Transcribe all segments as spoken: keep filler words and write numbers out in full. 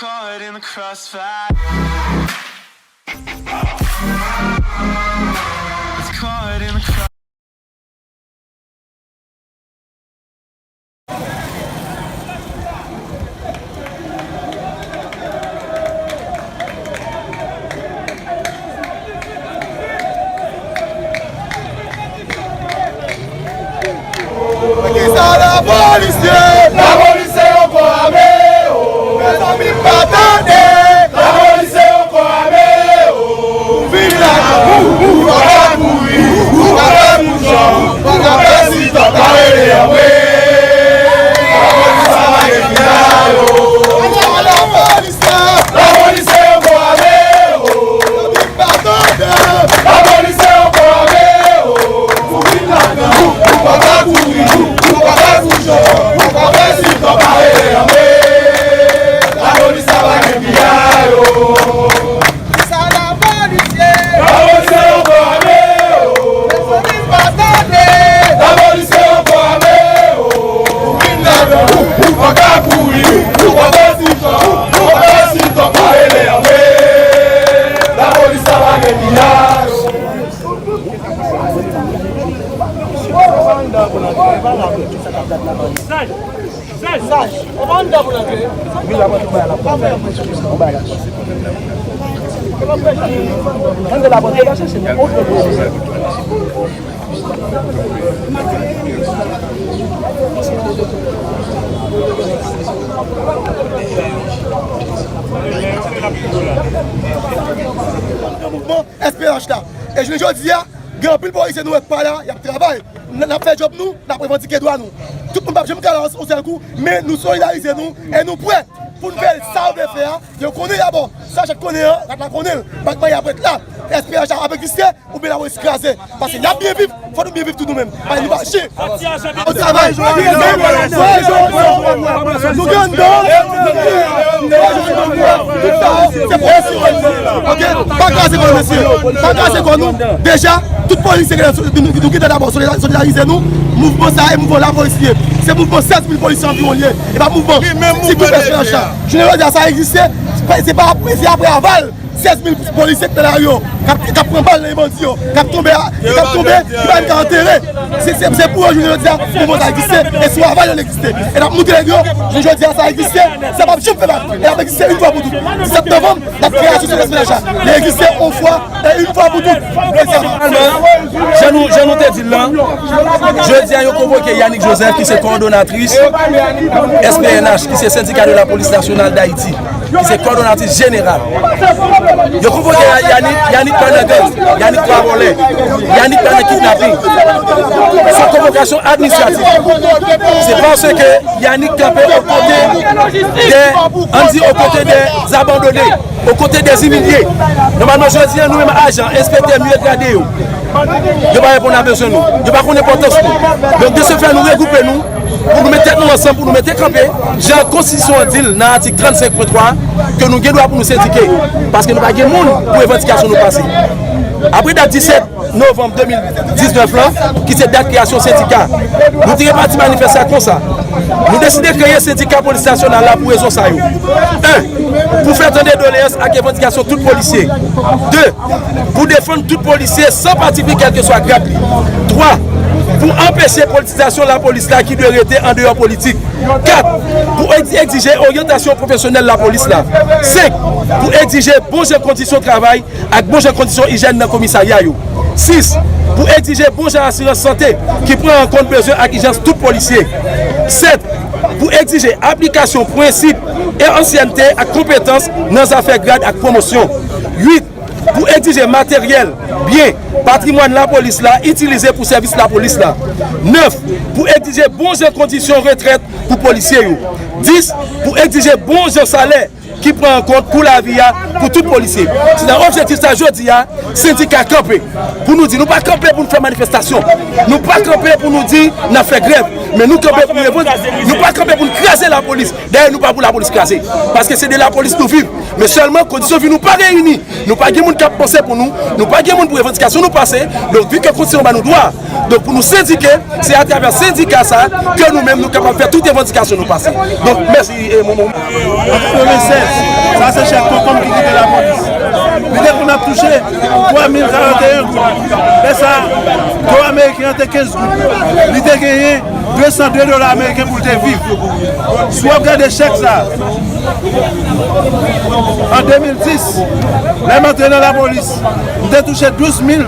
Caught in the crossfire. It's caught in the crossfire. Poukisa lapolis ye? Lapolis se yon kò ame, o. Mezanmi, pa tande. Lapolis se yon kò ame, o. Ou vin la, ou, ou pa ka kouri, ou pa ka fè bouchon, ou pa ka fè sitan, pa rele anmwe. Lapolis sa pa gen piyay, o. Lapolis la. Lapolis se yon kò ame, o. Pa tande. Lapolis se yon kò ame, o. Ou vin ladan, ou pa ka kouri, ou pa ka fè bouchon, ou pa ka fè sitan, pa rele anmwe. Lapolis sa pa gen piyay, o. Sa lapolis ye? Lapolis se yon kò ame, o. Mezanmi, pa tande. Lapolis se yon kò ame, o. Ou vin ladan, ou, ou pa ka kouri, ou pa ka fè sitan, ou pa ka fè sitan, pa rele anmwe. Lapolis sa pa gen piyay, o. Saj! Saj! Saj! Mouvman S P H la. E jounen jodi a, gen anpil polisye nou wè k pa la, y ap travay. N, n ap fè djòb nou, n ap revandike dwa nou. Tout moun p ap janm ka la yon sèl kou, men nou solidarize nou e nou prè pou n fè sa yo vle fè a. Yo konnen dabò, sa chat konnen an, rat la konnen l. Batman y ap ret la. S P H a ap egziste, oubyen lapolis kraze. Paske n ap byen viv, fò nou byen viv tou nou menm. Paske nou pa chen. Travay, nou gen anndan. Tout sa, se pwofesyonèl. Ok? Pa kraze kò nou, mesye. Pa kraze kò nou. Deja, tout polisye, nou, nou, nou gentan dabò solida-, solidarize nou. Mouvman sa a, e mouvman lapolis li ye. Se mouvman sèz mil polisye anviwon li ye. E pa mouvman ti gwoup S P H la. Jounen jodi a, sa egziste. Se pa, se pa apre, se apre aval. Sèz mil polisye k nan lari yo, k ap, k ap pran bal nan men bandi yo, k ap tonbe, k ap tonbe, ki pa menm ka antere. Se, se, se pou yo jounen jodi a, mouvman sa egziste, e sou aval yo l egziste. E n ap montre nèg yo, jounen jodi a sa egziste, sa p ap janm fè mal, e l ap egziste yon fwa pou tout. Disèt novanm, n ap kreye asosasyon S P H la. Li egziste yon fwa e yon fwa pou tout. Jan nou, jan nou te di l lan, jodi a yo konvoke Yanick Joseph ki se kowòdonatris S P N H, ki se Syndicat de la Police Nationale d'Haïti, ki se kòdonatris jeneral. Yo konvoke Yanick, Yanick pa nan gang, Yanick pa vòlè, Yanick pa nan kidnaping. Se yon konvokasyon administratif. Se paske Yanick kanpe okote de, ann di okote de zabandone, okote de imilye. Nòmalman, jodi a, nou menm ajan, enspektè, miye grade yo, yo pa reponn a bezwen nou. Yo pa konn enpòtans nou. Donk, de ce fait, nou regwoupe nou pou nou met tèt nou ansanm, pou nou mete kanpe, jan konstitisyon an di l nan atik trannsenk pwen twa, ke nou gen dwa pou nou sendike, paske nou pa gen moun pou revandikasyon nou pase. Apre dat disèt novanm de mil diznèf lan, ki se dat kreyasyon sendika, nou te repati manifès la konsa. Nou deside kreye sendika polis nasyonal la pou rezon sa yo. En, pou fè tande doleyans ak revandikasyon tout polisye. De, pou defann tout polisye san pati pri kèlkeswa grad li. Twa, pou anpeche politizasyon lapolis la ki dwe rete andeyò politik. Kat, pou egz-, egzije oryantasyon pwofesyonèl lapolis la. Senk, pou egzije bon jan kondisyon travay ak bon jan kondisyon ijyèn nan komisarya yo. Sis, pou egzije bon jan asirans sante ki pran an kont bezwen ak ijans tout polisye. Sèt, pou egzije aplikasyon prensip e ansyènte ak konpetans nan zafè grad ak pwomosyon. Uit, pou egzije materyèl, byen, patrimwàn lapolis la itilize pou sèvis lapolis la. Nèf, pou egzije bon jan kondisyon retrèt pou polisye yo. Dis, pou egzije bon jan salè ki pran an kont pou lavi a pou tout polisye. Se nan objektif sa jodi a, sendika kanpe. Pou nou di, nou pa kanpe pou nou fè manifestasyon. Nou pa kanpe pou nou di n ap fè grèv. Men nou kanpe pou nou, nou pa kanpe pou nou kraze lapolis. Dayè, nou pa pou lapolis kraze. Paske se de lapolis nou viv. Men sèlman, kondisyon vi nou pa reyini. Nou pa gen moun k ap panse pou nou. Nou pa gen moun pou revandikasyon nou pase. Donk, vi ke konstitisyon ba nou dwa. Donk, pou nou sendike, se atravè sendika sa ke nou menm nou kapab fè tout Revandikasyon nou pase. Donk, mèsi, e, Momo. An katrevennsèz, sa se chèf Tonton m ki kite lapolis. Li te konn ap touche twa mil karanteyen goud. Lè sa, dola ameriken an te kenz goud. Li te genyen de san de dola ameriken pou l te viv. Si w ap gade chèk sa, an de mil dis, lè m antre nan lapolis, m te touche douz mil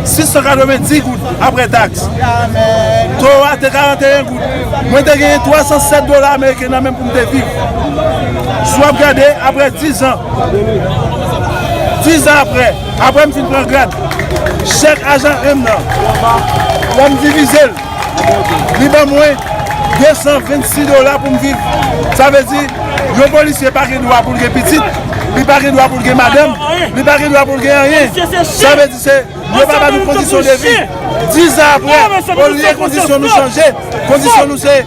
sis san katrevenndis goud apre taks. To a te karanteyen goud. Mwen te genyen twa san sèt dola ameriken nan men m pou m te viv. Si w ap gade, apre diz an, diz an apre, apre m fin pran grad, chèk ajan M nan, lè m divize l, li ban mwen de san vennsis dola pou m viv. Sa vle di, yon polisye pa gen dwa pou l gen pitit, li pa gen dwa pou l gen madanm, li pa gen dwa pou l gen anyen. Sa vle di, se, yo pa ba nou kondisyon de vi. Diz an apre, olye kondisyon nou chanje, kondisyon nou se,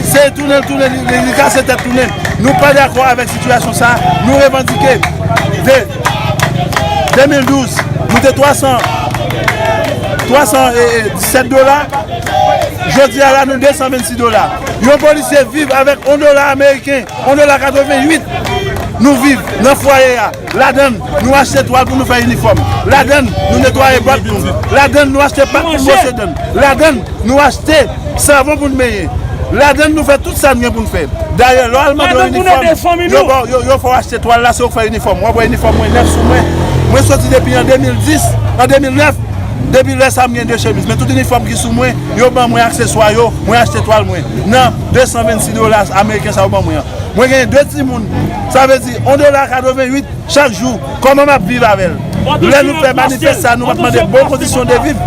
se tounen, tounen, li, li, li kase tèt tounen. Nou pa dakò avèk sitiyasyon sa, nou revandike. De, de mil douz, nou te twa san, twa san disèt dola. Jodi a la, nou de san vennsis dola. Yon polisye viv avèk yon dola ameriken, yon dola katreventuit. Nou viv nan fwaye a. Ladann, nou achte twal pou nou fè inifòm. Ladann, nou netwaye bòt nou. Ladann, nou achte pak pou n bwose dan. Ladann, nou achte savon pou n benyen. Ladann, nou fè tout sa n gen pou n fè. Dayè, lè w al mande yon inifòm, yo ba w, yo, yo fè w achte twal la, se ou k fè inifòm. W ap wè inifòm mwen nèf sou mwen. Mwen soti depi an de mil dis, an de mil nèf. Depi lè sa, m gen de chemiz. Men tout inifòm ki sou mwen, yo ban mwen akseswa yo, mwen achte twal mwen. Nan de san vennsis dola ameriken sa yo ban mwen an. Mwen gen de timoun. Sa vle di, yon dola katreventuit chak jou. Kòman m ap viv avè l? Lè nou fè manifès sa, nou p ap mande bon kondisyon de viv.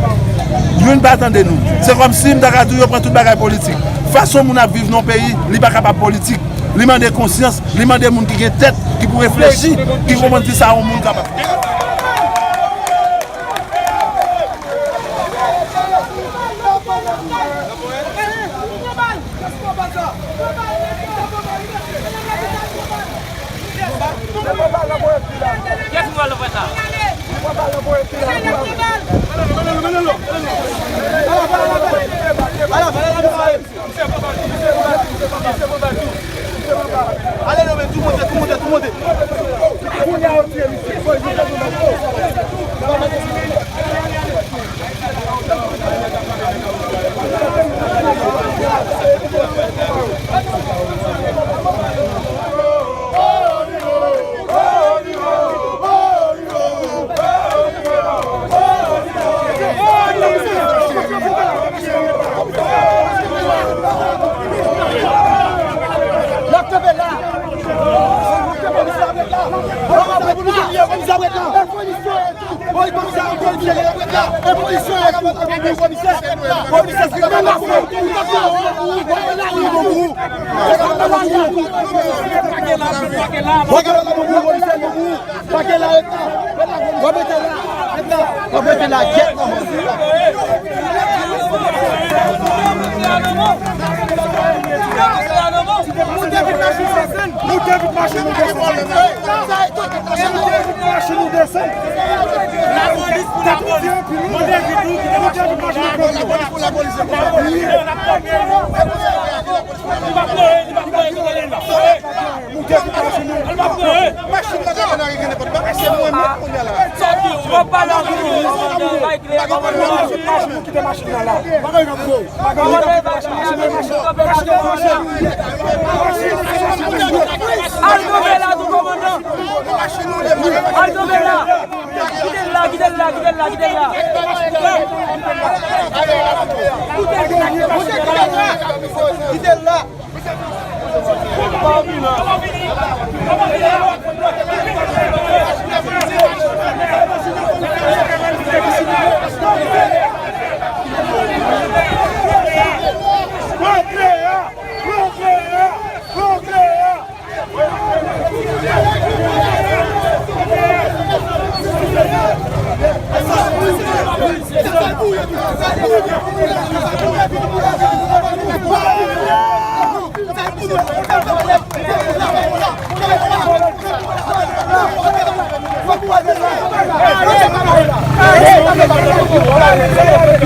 Youn pa tande nou. Se kòmsi m ta ka di w yo pran tout bagay politik. Fason moun ap viv nan yon peyi, li pa kapab politik. Li mande konsyans, li mande moun ki gen tèt, ki pou reflechi, ki konprann kisa yon moun kapab fè. Ale non, men tou monte, tou monte, tou monte. Kounye a yo tiye misye. Pake la, ret la. W ap mete la, ret la. W ap mete la, gyèt nan men w. Moute vit machin nou desann. Moute vit machin nou desann. Moute vit machin nou desann. Lapolis pou lapolis. Moute vit nou, kite machin nou. Lapolis pou lapolis. Li p ap plore, li p ap plore, kote l la? Moute pou machin nou. Li p ap plore. Machin nan gade nan règle nenpòt bagay, se mwen menm kounye a la. Sa ki w ap pale anpil, bay klè, bay klè. Kite machin nan la. Bagay nan gwo. Bagay nan gwo. Al tonbe la tou, kòmandan. Al tonbe la. Kite l la, kite l la, kite l la, kite l la. Kite l la.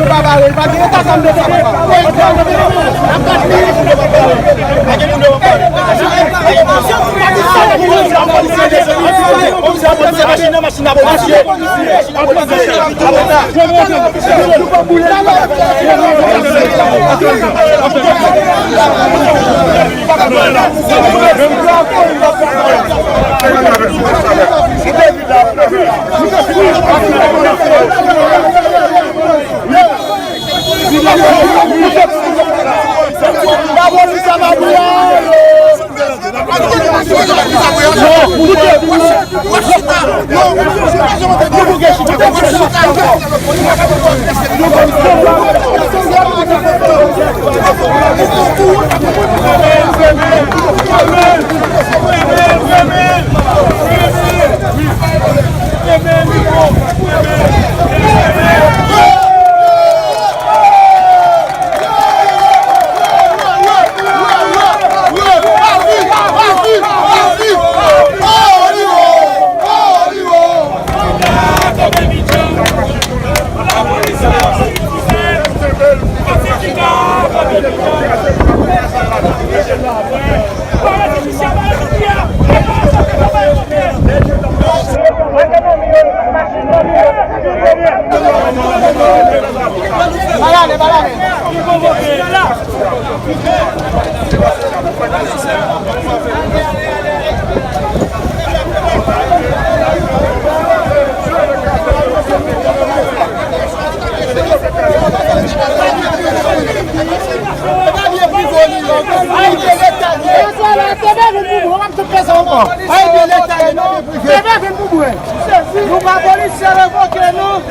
Pa bare, pa gen eta sa m bezwen papa. Machin nan, machin nan, machin nan. Ay, byen leta, non. Bebe vin pou mwen. Nou pa polisye revoke nou.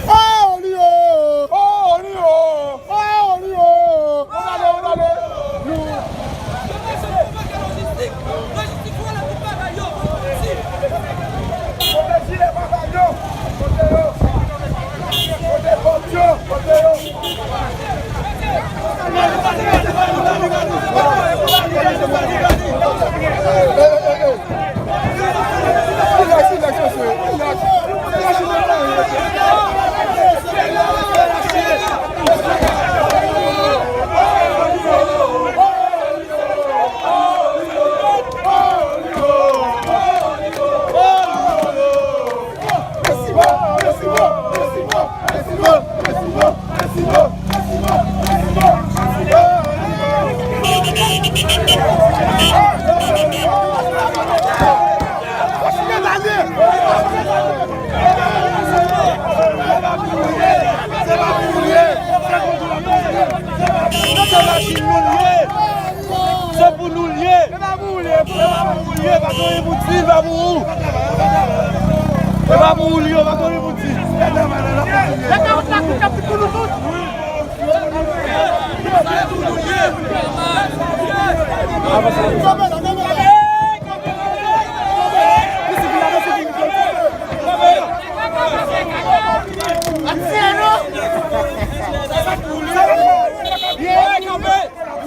Oh, Lio! Oh, Lio! Oh, Lio! Nou gade, nou gade. Nou. Kote jile pa ba yo? Kote yo? Kote kòb yo? Kote yo? Se pou nou l ye. Se pou nou l ye. Se pa pou ou l ye, frè. Se pa pou ou l ye, pa gen anyen pou di, pa pou ou. Se pa pou ou l ye, pa gen anyen pou di.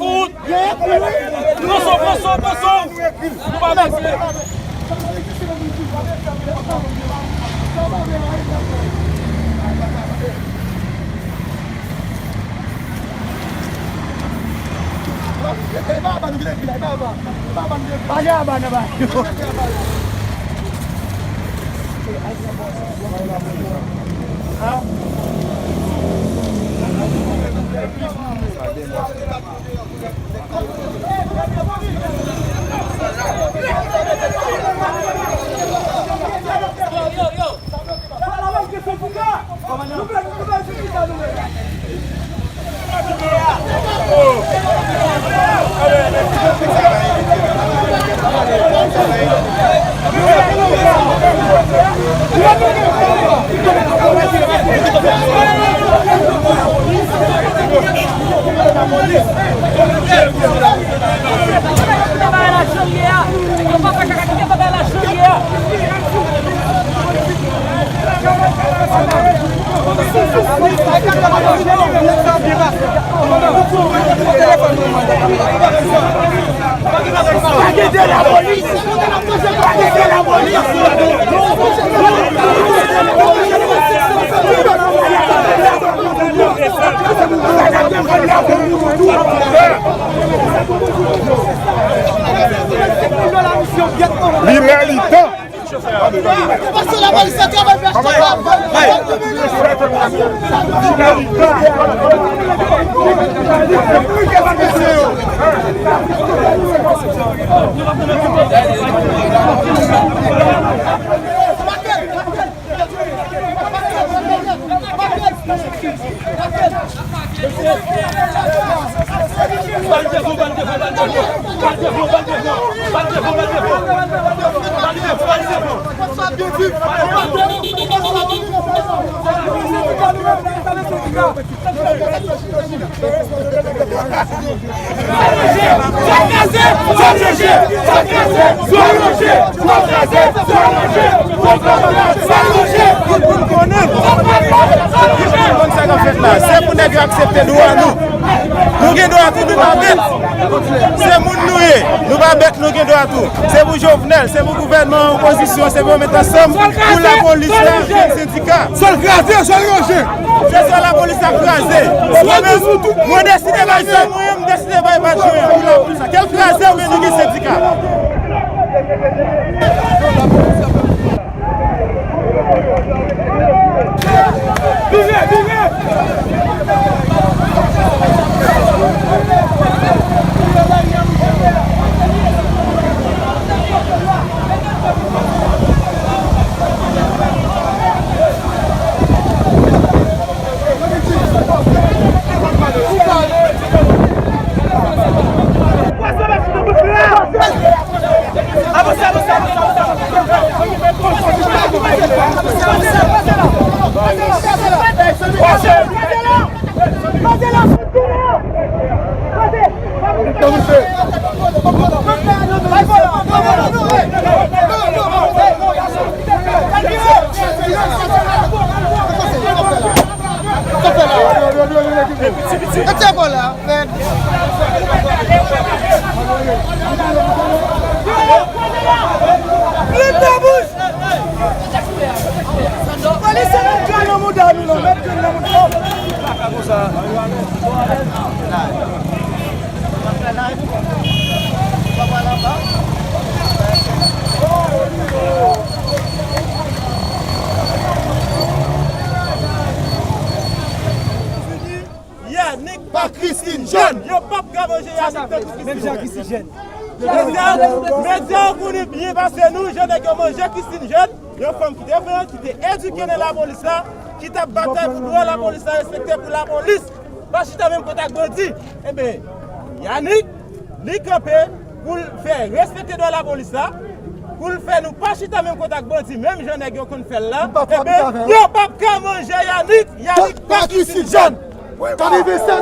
Fout! Pran son, pran son, pran son! Nou pa bezwen. Pa gen anba nan ba yo. Yo pa ka kite bagay la jan l ye a. Li meritan. Pase la polis la travay pou achte kab. Konn sa k ap fèt la. Se pou nèg yo aksepte dwa nou. Nou gen dwa tou, nou pa bèt. Se moun nou ye. Nou pa bèt, nou gen dwa tou. Se pou Jovenel, se pou gouvènman an, opozisyon, se pou yo met ansanm pou lapolis la jwenn sendika. Sòl kraze, sòl ranje. Se sòl lapolis la kraze. Mwen menm, mwen deside bay zam mwen, mwen deside bay badj mwen pou lapolis la. Ke l kraze oubyen nou gen sendika. Polis se met grenn nan mouda nou non, met grenn nan mouda. Yannick pa Christine Jeune. Yo p ap ka manje Yannick tankou Christine Jeune. Medya, medya yo konnen byen pase nou jan nèg yo manje Christine Jeune, yon fanm ki te fè, ki te edike nan lapolis la, ki t ap batay pou dwa lapolis la respekte, pou lapolis pa chita menm kot ak bandi. Enben, Yannick, li kanpe pou l fè respekte dwa lapolis la, pou l fè nou pa chita menm kot ak bandi, menm jan nèg yo konn fè l la. Enben, yo p ap ka manje Yannick, Yannick pa Christine Jeune. Ka rive sèz.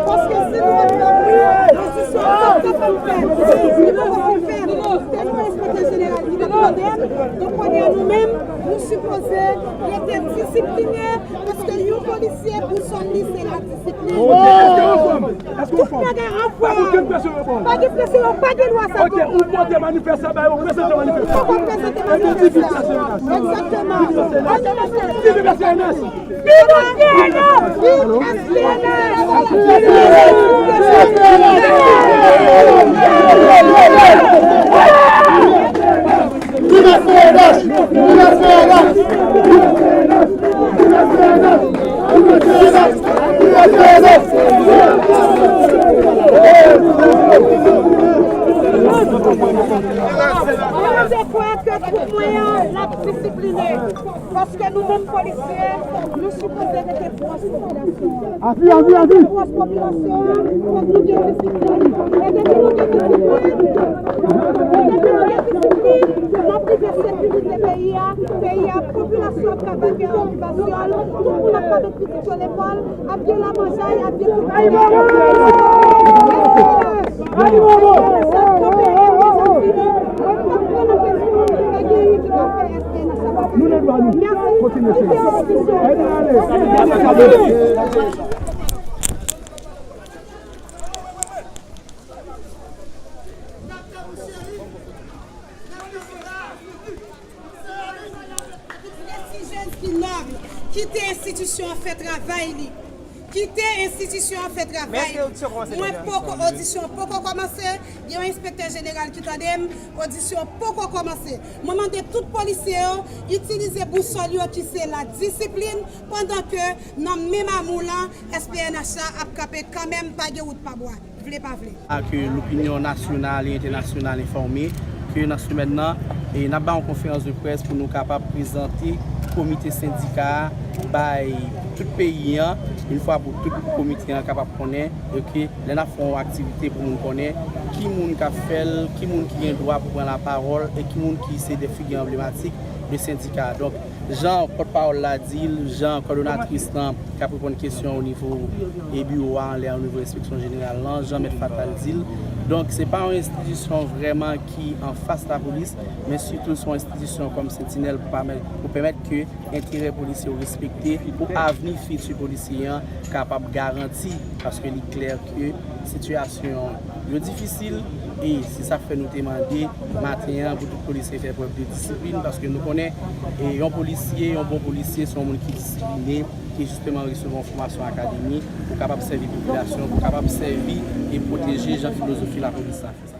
Paske si nou mete nan pri, nou si sou sa k ap fè. Si nou mete nan pri, te nou enspektè jeneral ki te konnen, donk kounye a nou menm, nou sipoze rete disipline, paske yon polisye, bousòl li, se ladisiplin. Tout bagay anfòm. Pa gen presyon, pa gen lwa sa. Ok, ou pote manifès la ba yo, prezante manifès la. Ou prezante manifès la. Egzakteman. Viv S P N S! Viv S P N S! Viv S P N S! Viv S P N S! Mwen kwè ke twoup mwen an, l ap disipline. Paske nou menm polisye, nou sipoze rete pwòch popilasyon an. Api, api, api. Rete pwòch popilasyon an, fòk nou gen disiplin. E depi nou gen disiplin, e depi nou gen disiplin, n ap rive sekirize peyi a, peyi a, popilasyon ap ka vake anba vyòl, tout moun ap ka met pitit yo lekòl, ap gen lamanjay, ap gen tout bagay. Sa k ap fè S P N S jodi a, e gen yon ki ka fè S P N S. Nou nan dwa nou. Kontinye, cheri. Ann ale. Ann ale. Kite enstitisyon an fè travay li. Kite enstitisyon an fè travay li. Mwen poko, odisyon poko kòmanse. Gen yon enspektè jeneral ki tande m, odisyon poko kòmanse. Mwen mande tout polisye yo itilize bousòl yo ki se la disiplin, pandan ke nan menm amou lan, S P N H la ap kanpe kanmenm, pa gen wout pa bwa. Vle pa vle. A ke lopinyon nasyonal e entènasyonal enfòme ke nan semèn nan, e n ap bay yon konferans de près pou nou kapab prezante komite sendika a bay tout peyi an, yon fwa pou tout komite an kapab konnen, e ke lè n ap fè yon aktivite pou moun konnen ki moun k ap fè l, ki moun ki gen dwa pou pran lapawòl e ki moun ki se de figi anblematik de sendika a. Donk, jan pòtpawòl la di l, jan kòdonatris lan k ap reponn kesyon o nivo e biwo a anlè o nivo enspeksyon jeneral lan, jan mèt Fatal di l. Donk, se pa yon enstitisyon vrèman ki anfas lapolis, men sitou se yon enstitisyon kòm sentinèl pou pèmèt, pou pèmèt ke enterè polisye yo respekte, pou avni fiti polisye an kapab garanti, paske li klè ke sitiyasyon yo difisil, e se sa k fè nou te mande maten an pou tout polisye fè prèv de disiplin, paske nou konnen, e, yon polisye, yon bon polisye, se yon moun ki disipline, ki jisteman resevwa yon fòmasyon akademik pou kapab sèvi popilasyon, pou kapab sèvi e pwoteje jan filozofi lapolis la fè sa.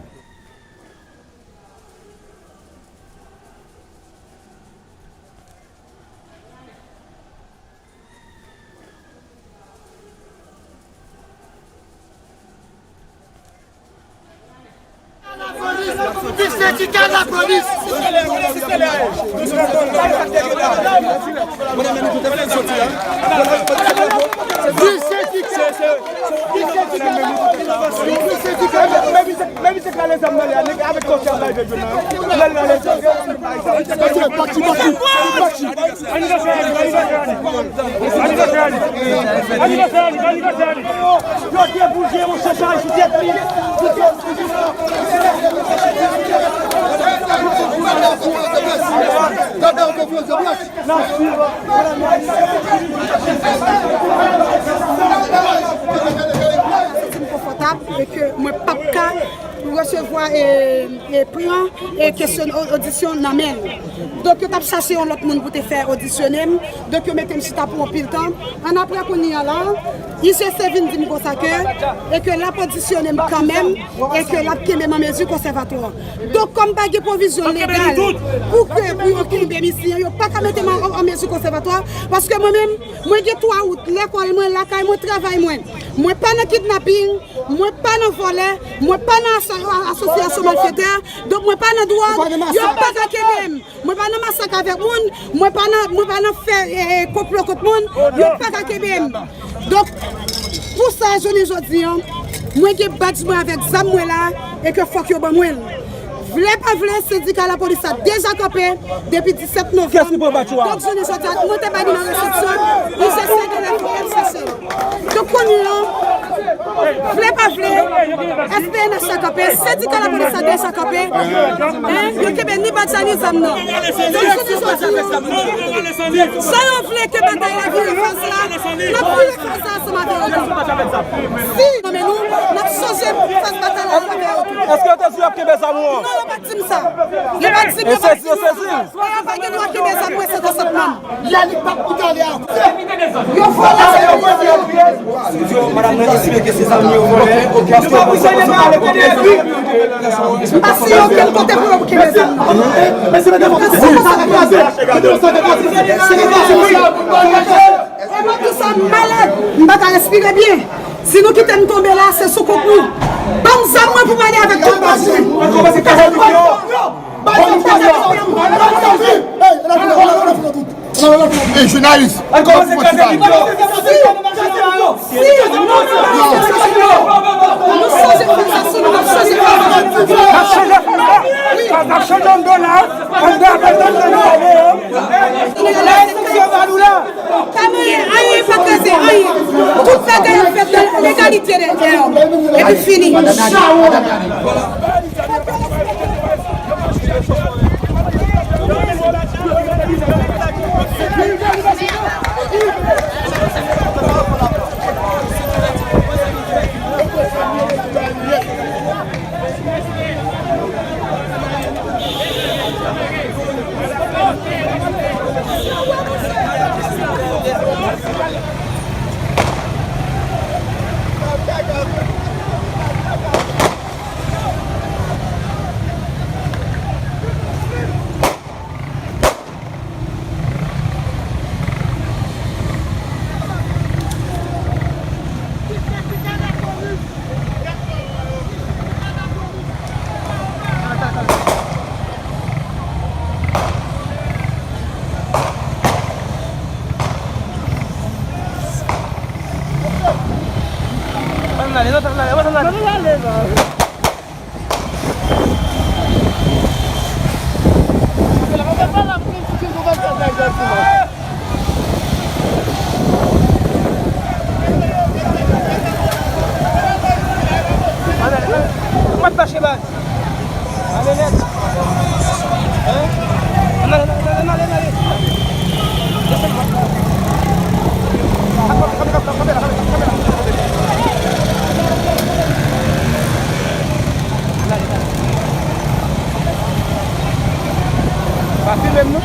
Viv sendika lapolis! Viv sendika! Viv sendika! Menm misye k rale zam nan li a, nèg avèk kòk y ap bay vye jwenn nan. Lè l rale zam. Anivèsè Alex, anivèsè Alex. Anivèsè Alex, anivèsè Alex, anivèsè Alex. Yo debouje, monchè, chay sou tèt li. Santi m konfòtab e ke mwen p ap ka resevwa e, e pran e kesyon o-, odisyon nan men l. Donk, yo t ap chache yon lòt moun pou te fè odisyone m. Donk, yo mete m chita pou yon pil tan. Annapre, kounye a la, I G C vin di m konsa ke, e ke l ap odisyone m kanmenm, e ke l ap kenbe m an mezi konsèvatwa. Donk, kòm pa gen pwovizyon legal pou ke, pou yo kenbe misye, yo pa ka mete m an, an, an mezi konsèvatwa, paske mwen menm, mwen gen twa wout, lekòl mwen, lakay mwen, travay mwen. Mwen pa nan kidnaping, mwen pa nan vòlè, mwen pa nan aso-, asosyasyon malfetè, donk mwen pa nan dwòg, yo pa ka kenbe m. Mwen pa nan masak avèk moun, mwen pa nan, mwen pa nan fè, e, e, konplo kont moun, yo pa ka kenbe m. Donk, pou sa, jounen jodi an, mwen gen badj mwen avèk zam mwen la, e ke fòk yo ban mwen l. Vle pa vle, sendika lapolis la deja kanpe depi disèt novanm. Kiyès ki pran badj ou a? Donk, jounen jodi a, mwen te bay li nan resepsyon, I G C genlè fè l chèche l. Donk, kounye a, vle pa vle, S P N H la kanpe, sendika lapolis la deja kanpe. Hein? Yo kenbe ni badj la, ni zam nan. Donk, jounen jodi a, jan yo vle ke batay la vire faz la, n ap vire faz la ansanm avè yo tou. Si, non, men nou, n ap chanje faz batay la avè yo tou. Èske yo te di y ap kenbe zam ou an? Non, yo pa t di m sa. Yo pa t di m, yo pa t di m sa. E yo pa gen dwa kenbe zam mwen, se konsa m. Lè li p ap pou talè a. Yo vòlè, se yo vòlè. Yo, madanm nan esplike se zam yo vòlè, paske yo panse konsa pa rekonèt li. M pa siyen okenn kote pou yo kenbe zam nan. Yo fè sa konsa. E mwen tou sa, m malad, m pa ka respire byen. Si nou kite m tonbe la, se sou kont nou. Ban m zam mwen pou m ale avèk tout baz mwen. Hey, jounalis. Si, si, nou, nou chanje faz la sou nou, nou chanje faz la. N ap chanje faz la. N ap chanje anndan la. Anndan, anndan, anndan, anndan. Pa manyen anyen, pa kraze anyen. Tout bagay ap fèt nan legalite dèyè. Epi fini. Madam, madam, madam. Madam, madam. Mwen mache baz. Ale nèt. Hein? Ann ale, ann ale, ann ale, ann ale. Pa filme m non.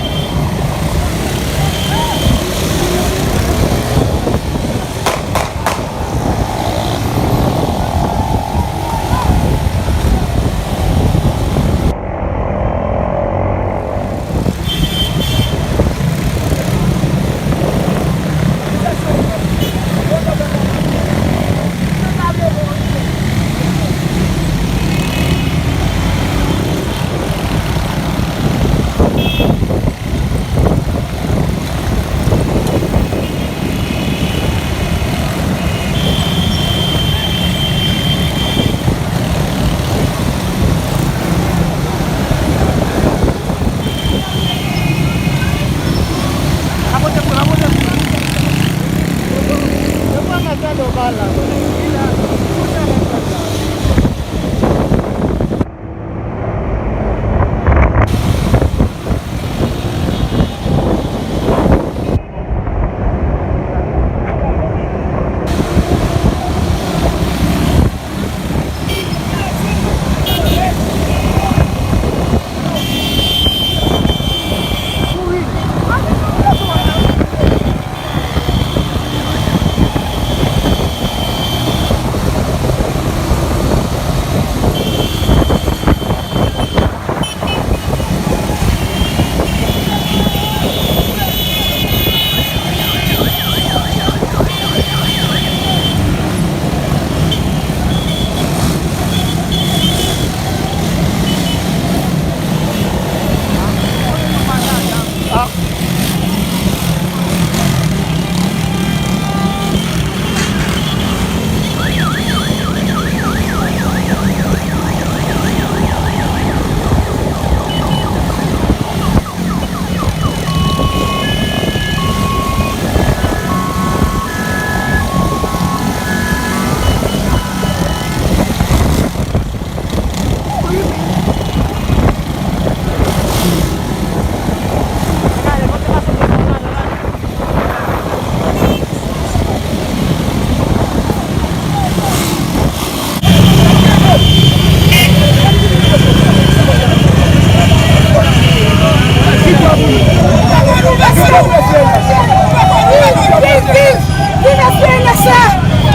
Viv, viv, viv S P N S A!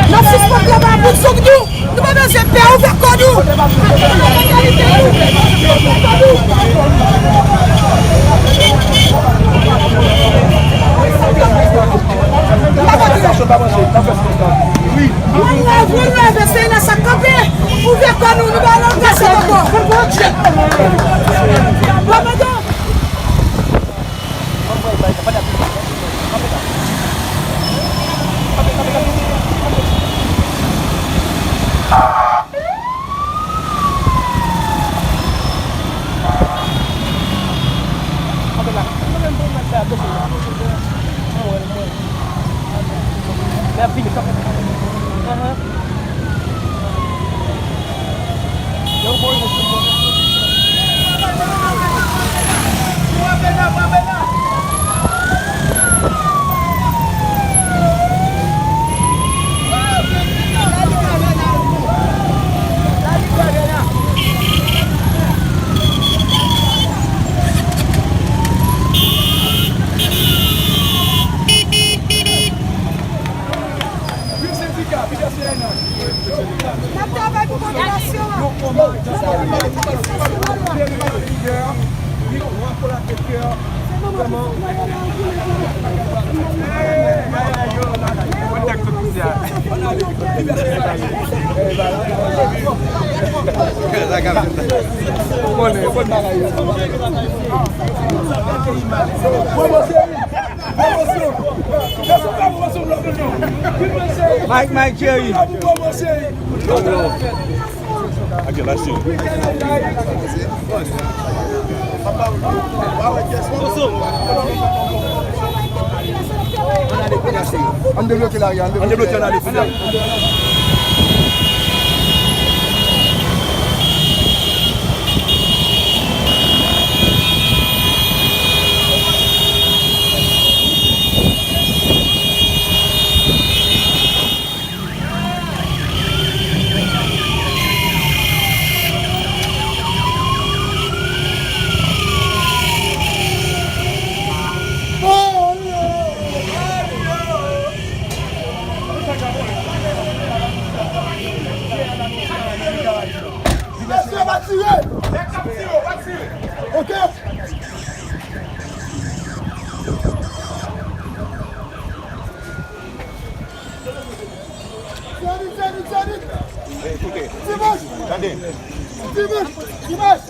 N ap sispann travay pou souf nou! Nou pa bezwen pè, ouvè kò nou! One love, one love, S P N S A kanpe! Ouvè kò nou, nou pa nan angasye ankò! Papa Don! Viv sendika, viv S P N S A. N ap travay pou popilasyon an. N ap travay pou popilasyon an. Mike, Mike, cheri. Ake la cheri. Ann debloke lari a, ann debloke lari a. Mesye, pa tire! Ok? Tire vit, tire vit, tire vit! Dimanch! Dimanch! Dimanch!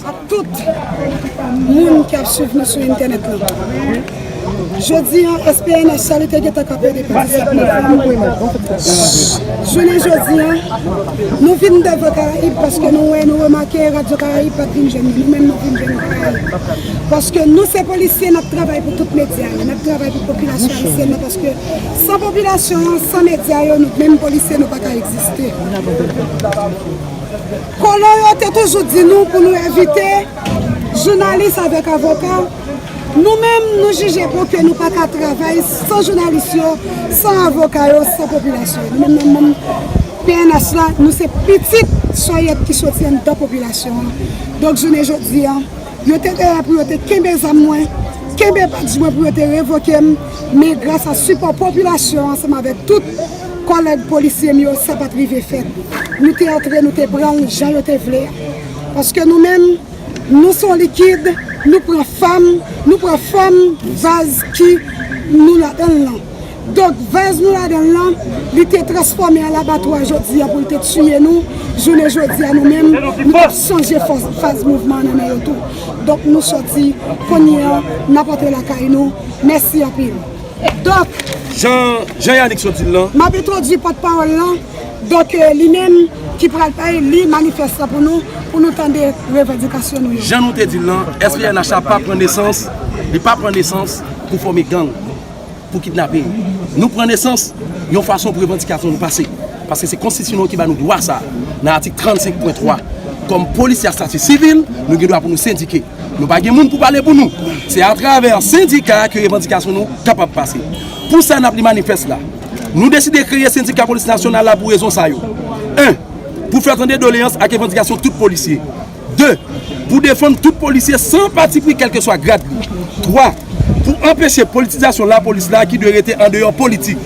A tout moun k ap swiv nou sou entènèt la. Jodi an, S P N H la, li te gentan kanpe depi disèt novanm. Jounen jodi an, nou vin devan Karayib paske nou wè, nou remake Radyo Karayib pa t vin jwenn nou. Nou menm, nou vin jwenn Karayib. Paske nou se polisye, n ap travay pou tout medya yo, n ap travay pou popilasyon ayisyèn nan, paske san popilasyon an, san medya yo, nou menm polisye, nou pa ka egziste. Kolon yo te toujou di nou pou nou evite jounalis avèk avoka. Nou menm, nou jije bon ke nou pa ka travay san jounalis yo, san avoka yo, san popilasyon. Nou menm, nan manm P N H la, nou se pitit sòyèt ki soti anndan popilasyon an. Donk, jounen jodi an, yo te genyen pou yo te kenbe zam mwen, kenbe badj mwen pou yo te revoke m, men gras a sipò popilasyon ansanm avèk tout kòlèg polisye m yo, sa pa t rive fèt. Nou te antre, nou te pran l jan yo te vle a. Paske nou menm, nou se yon likid, nou pran fòm, nou pran fòm vaz ki nou ladan l lan. Donk, vaz nou ladan l lan, li te transfòme an labatwa jodi a pou l te tiye nou. Jounen jodi a, nou menm, nou t ap sonje fòs, faz mouvman an nan men yo tou. Donk, nou sòti, kounye a, n ap antre lakay nou. Mèsi anpil. Donk, Jan, jan Yanick sot di l lan. M ap entwodui pòtpawòl lan. Donk, eh, li menm ki pral bay li manifès la pou nou, pou nou tande revandikasyon nou yo. Jan nou te di l lan, S P N H la pa pran nesans, li pa pran nesans pou fòme gang, pou kidnape. Nou pran nesans yon fason pou revandikasyon nou pase. Paske se konstitisyon nou ki ba nou dwa sa a. Nan atik trannsenk pwen twa, kòm polisye a stati sivil, nou gen dwa pou nou sendike. Nou pa gen moun pou pale pou nou. Se atravè sendika ke revandikasyon nou kapab pase. Pou sa, n ap li manifès la. Nou deside kreye Sendika Polis Nasyonal la pou rezon sa yo. En, pou fè tande doleyans ak revandikasyon tout polisye. De, pou defann tout polisye san patipri kèlkeswa grad li. Twa, pou anpeche politizasyon lapolis la ki dwe rete andeyò politik.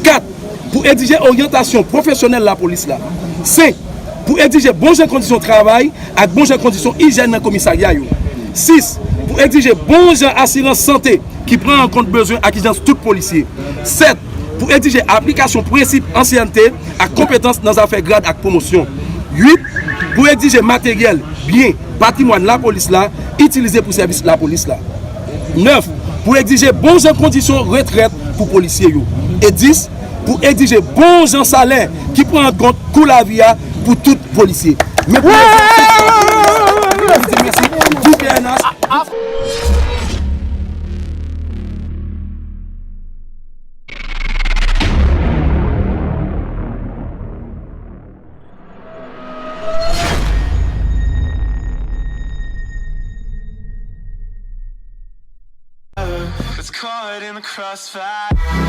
Kat, pou egzije oryantasyon pwofesyonèl lapolis la. Senk, pou egzije bon jan kondisyon travay ak bon jan kondisyon ijyèn nan komisarya yo. Sis, pou egzije bon jan asirans sante ki pran an kont bezwen ak ijans tout polisye. Sèt, pou egzije aplikasyon prensip ansyente ak konpetans nan zafè grad ak pwomosyon. Uit, pou egzije materyèl, byen, patrimwàn lapolis la itilize pou sèvis lapolis la. Nèf, pou egzije bon jan kondisyon retrèt pou polisye yo. E dis, pou egzije bon jan salè ki pran an kont kou lavi a pou tout polisye. Men pou rezon sa yo, mèsi, viv P N H. It's caught in the crossfire.